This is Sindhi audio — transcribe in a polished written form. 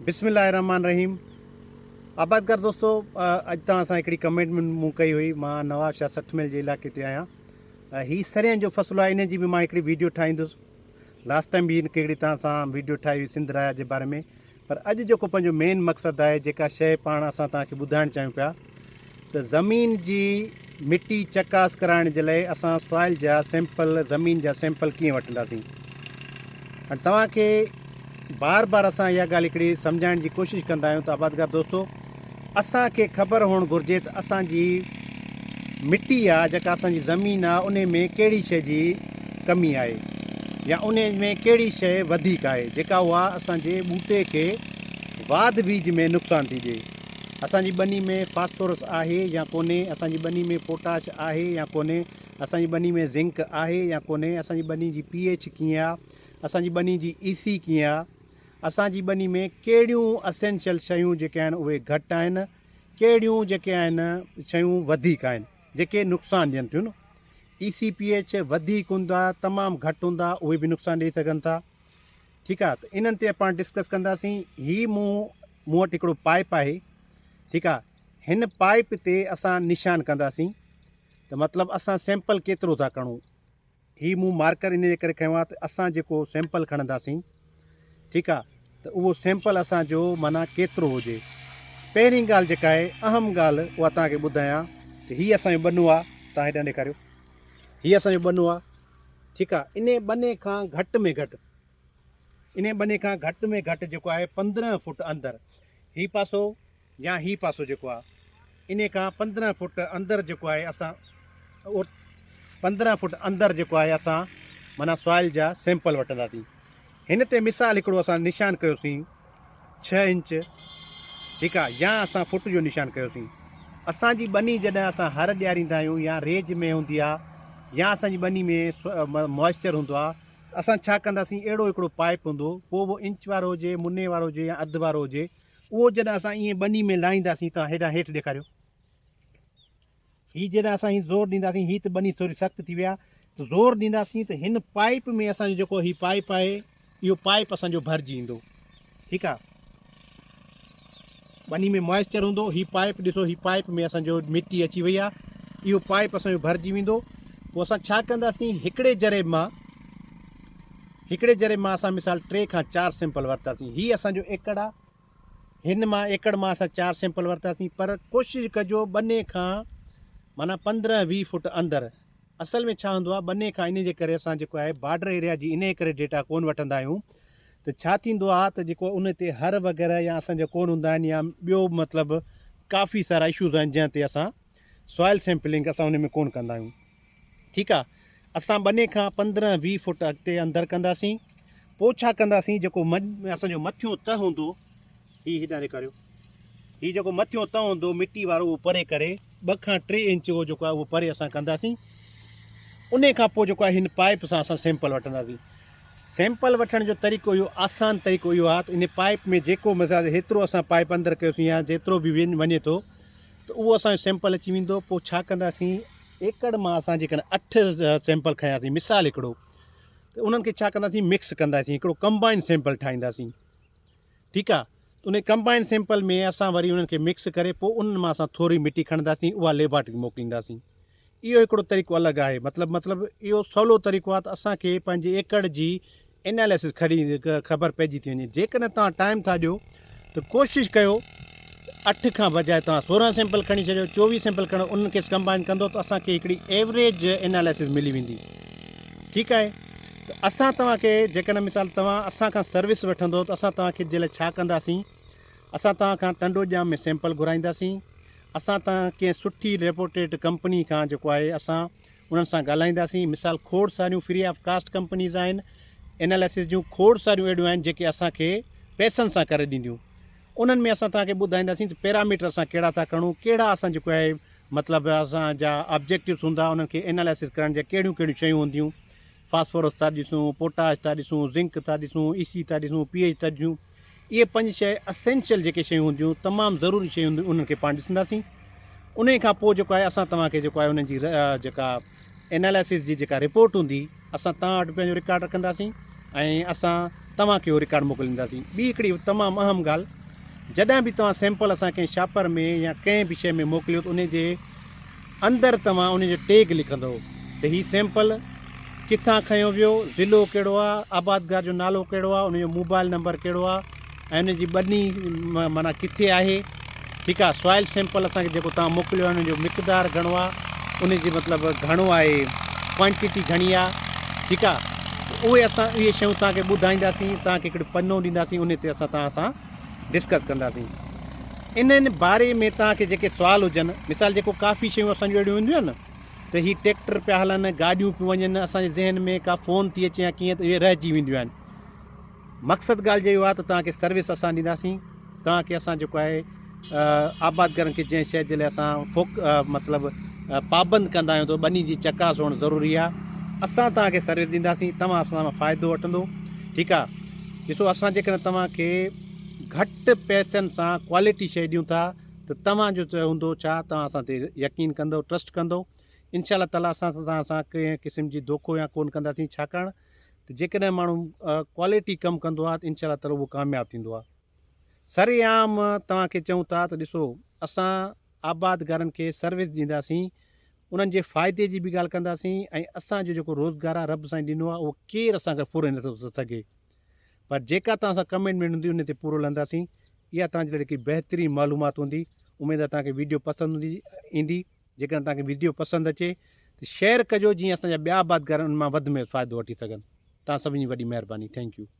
بسم الله الرحمٰن الرحيم آبادگار دوستو اڄ توهان سان هڪڙي ڪمينٽ مون ڪئي هئي مان نواب شاهه 60 ميل جي علائقي تي آهيان هي سرين جو فصل آهي ان جي به مان هڪڙي ويڊيو ٺاهيندس لاسٽ ٽائيم به هڪڙي توهان سان ويڊيو ٺاهي هئي سنڌ رايا جي باري ۾ پر اڄ جيڪو پنهنجو مين مقصد آهي جيڪا شيء پاڻ اسان توهان کي ٻڌائڻ چاهيون پيا ته زمين جي مٽي چڪاس ڪرائڻ جي لاء اسان سوائل جا سيمپل زمين جا سيمپل ڪيئن وٺنداسين ۽ توهان کي بار بار اسان اها ڳالهه هڪڙي سمجهائڻ جي ڪوشش ڪندا آهيون ته آبادگار دوستو اسان کي خبر هئڻ گهرجي ته اسان جي مٽي آ جيڪا اسان جي زمين آ ان ۾ ڪهڙي شيء جي ڪمي آهي يا ان ۾ ڪهڙي شيء وڌيڪ آهي جيڪا اها اسان جي ٻوٽي کي واڌ ويجهه ۾ نقصان ٿي ڏئي. اسان جي ٻني ۾ فاسفورس آهي يا ڪونهي، اسان جي ٻني ۾ پوٽاش آهي يا ڪونهي، اسان جي ٻني ۾ زنڪ آهي يا ڪونهي، اسان جي ٻني جي پي ايڇ ڪيئن آ، اسان جي ٻني جي اي سي ڪيئن آ، اسان جي ٻني ۾ ڪهڙيون اسينشل شيون جيڪي آهن اهي گهٽ آهن، ڪهڙيون جيڪي آهن شيون وڌيڪ آهن جيڪي نقصان ڏين ٿيون. اي سي پي ايڇ وڌيڪ هوندا تمام گهٽ هوندا اهي به نقصان ڏئي سگهن ٿا. ٺيڪ آ ته انهن تي پاڻ ڊسڪس ڪنداسين هي مون مون وٽ هڪڙو پائپ آهي ٺيڪ آ هن پائپ تي اسان نشان ڪنداسين ته مطلب اسان سيمپل ڪيترو ٿا کڻون هي مون مارڪر ان جي ڪري کنيو آ ته اسان جيڪو سيمپل کڻنداسين ٺيڪ آ ته اهو سيمپل اسان جو معنيٰ ڪيترو هجي پهرين ڳالهه جيڪا آهي اهم ڳالهه اها توهان کي ٻڌايان ته هي اسان جو ٻنو آ توهان هيڏانهن ڏيکاريو هي اسان جو ٻنو آ ٺيڪ آ انهي ٻني کان گهٽ ۾ گهٽ انهي ٻني کان گهٽ ۾ گهٽ جيڪو آهي 15 فوٽ اندر هي پاسو يا هي پاسو جيڪو آ انهي کان 15 فوٽ اندر جيڪو آهي اسان 15 فوٽ اندر جيڪو آهي اسان معنيٰ سوائل جا سيمپل وٺنداسين هن تي مثال هڪڙو اسان نشان ڪيوسين ڇهه انچ ٺيڪ آ يا اسان فوٽ جو نشان ڪيوسين اسان جي ٻني جڏهن اسان هر ڏياريندا آهيون يا ريج ۾ هوندي آ يا اسان جي ٻني ۾ موئسچر هوندو آ اسان ڇا ڪنداسين اهڙو هڪڙو پائپ هوندو پوء اهو انچ وارو هجي مني وارو هجي يا اڌ وارو هجي اهو جڏهن اسان ائين ٻني ۾ لاهينداسين توهان هيڏانهن هيٺ ڏيکاريو هي جڏهن اسان هي زور ڏينداسين هي ته ٻني ٿوري سخت ٿي وئي آهي ته زور ڏينداسين ته هن پائپ ۾ اسان جو جيڪو هي پائپ آهي اهو پائپ اسان جو ڀرجي ايندو ٺيڪ آهي ٻني ۾ موئسچر هوندو هي پائپ ڏسو هي پائپ ۾ اسان جو مٽي اچي وئي آهي اهو پائپ اسان جو ڀرجي ويندو پوء اسان ڇا ڪنداسين هڪڙي جريب مان هڪڙي جريب مان اسان مثال ٽي کان چار سيمپل ورتاسين هي اسان جو ايڪڙ آهي هن مان ايڪڙ مان اسان چار سيمپل ورتاسين پر ڪوشش ڪجو ٻني کان معنيٰ 15 20 فوٽ اندر اصل ۾ ڇا هوندو آهي ٻني کان انهي جي ڪري اسان جيڪو آهي بارڊر ايريا جي انهي ڪري ڊيٽا ڪون وٺندا آهيون ته ڇا ٿيندو آهي ته جيڪو ان تي هر وغيره يا اسان جا ڪون هوندا آهن يا ٻيو مطلب ڪافي سارا اشوز آهن جنهن تي اسان سوائل سيمپلنگ اسان ان ۾ ڪون ڪندا آهيون ٺيڪ آ اسان ٻني کان 15 20 فوٽ اڳتي اندر ڪنداسين پوء ڇا ڪنداسين جيڪو اسان جو مٿيون تهه هوندو هي هيڏانهن ڏيکاريو هي جيڪو مٿيون تهه هوندو مٽي وارو اهو پري ڪري 2 کان 3 انچ اهو جيڪو آهي اهو پري اسان ڪنداسين ان کان پوء جيڪو آهي هن پائپ سان اسان سيمپل وٺنداسين سيمپل وٺڻ جو طريقو اهو آسان طريقو اهو آهي ته ان پائپ ۾ جيڪو مثال هيترو اسان پائپ اندر ڪيوسين يا جيترو به وڃي ٿو ته اهو اسان جو سيمپل اچي ويندو پوء ڇا ڪنداسين ايڪڙ مان اسان جيڪڏهن اٺ سيمپل کنياسين مثال هڪڙو ته انهن کي ڇا ڪنداسين مڪس ڪنداسين هڪڙو ڪمبائن سيمپل ٺاهينداسين ٺيڪ آ ته ان ڪمبائن سيمپل ۾ اسان وري انهن کي مڪس ڪري پوء انهن مان اسان ٿوري مٽي کڻنداسين اها ليبارٽري موڪلينداسين اهو هڪڙو طريقو الڳ آهي مطلب مطلب اهو سولو طريقو آهي ته اسان کي پنهنجي ايڪڙ جي اناليسس کڙي خبر پئجي ٿي وڃي جيڪڏهن توهان ٽائيم ٿا ڏيو ته ڪوشش ڪيو اٺ کان بجاء توهان سورهن سيمپل کڻي ڇڏيو چوويهه سيمپل کڻو انهن کي ڪمبائن ڪندو ته اسان کي هڪڙي ايوريج اناليسس ملي ويندي ٺيڪ آهي ته اسان توهان کي جيڪڏهن مثال توهان اسان کان سروس وٺندو ته اسان توهان کي جي لاء ڇا ڪنداسين اسان توهان کان ٽنڊو ڄام ۾ سيمپل گهرائينداسين اسان توهان ڪنهن سٺي ريپوٽيڊ ڪمپني کان جيڪو آهي اسان انهن سان ڳالهائينداسين مثال کوڙ ساريون فري آف ڪاسٽ ڪمپنيز آهن اناليسز جون کوڙ ساريون اهڙيون آهن جيڪي اسان کي پئسن سان ڪري ڏينديون انهن ۾ اسان توهان کي ٻڌائينداسين ته پيراميٽر اسان ڪهڙا ٿا کڻون ڪهڙا اسان جيڪو آهي مطلب اسان جا آبجيڪٽوز هوندا انهن کي اناليسز ڪرڻ جا ڪهڙيون ڪهڙيون شيون هونديون فاسفورس ٿا ڏسون پوٽاش ٿا ڏسون زنڪ ٿا ڏسون اي سي ٿا ڏسون پي ايڇ ٿا ڏسون اهي پنج شيء اسينشل جيڪي شيون هونديون تمام ضروري شيون هونديون انهن کي پاڻ ڏسنداسين انهي کان پوء جيڪو آهي اسان توهان کي جيڪو آهي انهن جي جيڪا اناليسز جي جيڪا رپورٽ هوندي اسان توهان وٽ پنهنجو رڪارڊ رکنداسين ۽ اسان توهان کي اهو رڪارڊ موڪلينداسين ٻي هڪڙي تمام اهم ڳالهه. جڏهن به توهان سيمپل اسان ڪنهن شاپر ۾ يا ڪنهن به شيء ۾ موڪليو ته ان جي اندر توهان ان جو ٽيگ لکندو ته هي سيمپل ڪٿان کنيو ويو، ضلعو ڪهڙو آ، آبادگار جو نالو ڪهڙو آ، ان جو موبائل نمبر ڪهڙو آ ۽ ان جي ٻني معنيٰ ڪٿي آهي، ٺيڪ آ، سوائل سيمپل اسان کي جيڪو توهان موڪليو آ ان جو مقدار گهڻو آ، ان جي مطلب گهڻو آهي، ڪوانٽيٽي گهڻي آ، ٺيڪ آ، ته اهي اسان اهي شيون توهان کي ٻڌائينداسين، توهان کي هڪڙو پنو ڏينداسين ان تي اسان توهان سان ڊسڪس ڪنداسين. انهن باري ۾ توهان کي جيڪي سوال هجن، مثال جيڪو ڪافي شيون اسان جون اهڙيون هونديون آهن نه ته هي ٽيڪٽر پيا هلن، گاڏيون پيون وڃن، اسان جي ذهن ۾ ڪا فون ٿي اچي يا ڪيئن ته اهي رهجي وينديون آهن. مقصد ڳالهه جو اهو آهي ته توهان کي سروس اسان ڏينداسين، توهان کي اسان جيڪو آهي آبادگارن کي جنهن شيء جي لاء اسان فوڪ مطلب پابند ڪندا آهيون ته ٻني جي چڪاس هئڻ ضروري آهي، اسان توهان کي سروس ڏينداسين، توهان اسان مان فائدو وٺندو، ٺيڪ آهي. ڏسو اسان جيڪڏهن توهان کي گهٽ پئسن سان ڪوالٽي شيء ڏيون ٿا ته توهان جو ته هوندو ڇا توهان اسان تي يقين ڪندو ٽرسٽ ڪندو انشاء الله تعالي اسان توهان سان ڪنهن قسم جي دوکو يا ڪون ڪنداسين ڇاڪاڻ ته جيڪڏهن ماڻهو ڪوالٽي ڪم ڪندو آهي ته انشاء الله تعالي اهو ڪامياب ٿيندو آهي سر عام توهان کي چئون ٿا ته ڏسو اسان آبادگارن کي سروس ڏينداسين انهن جي فائدي جي به ڳالهه ڪنداسين ۽ اسان جو جيڪو روزگار آهي رب سائين ڏنو آهي اهو ڪير اسان کان ڦري نٿو سگهي پر جيڪا توهان سان ڪمٽمينٽ هوندي ان تي پورو لهنداسين اها توهان جي لاء هڪ بهترين معلومات هوندي اميد آهي توهان کي ويڊيو پسند هوندي ايندي جيڪڏهن توهان کي ويڊيو پسند اچي ته شيئر ڪجو جيئن اسان جا ٻيا آبادگار ان مان وڌ ۾ فائدو وٺي سگهن توهان سڀني جي وڏي مهرباني thank you.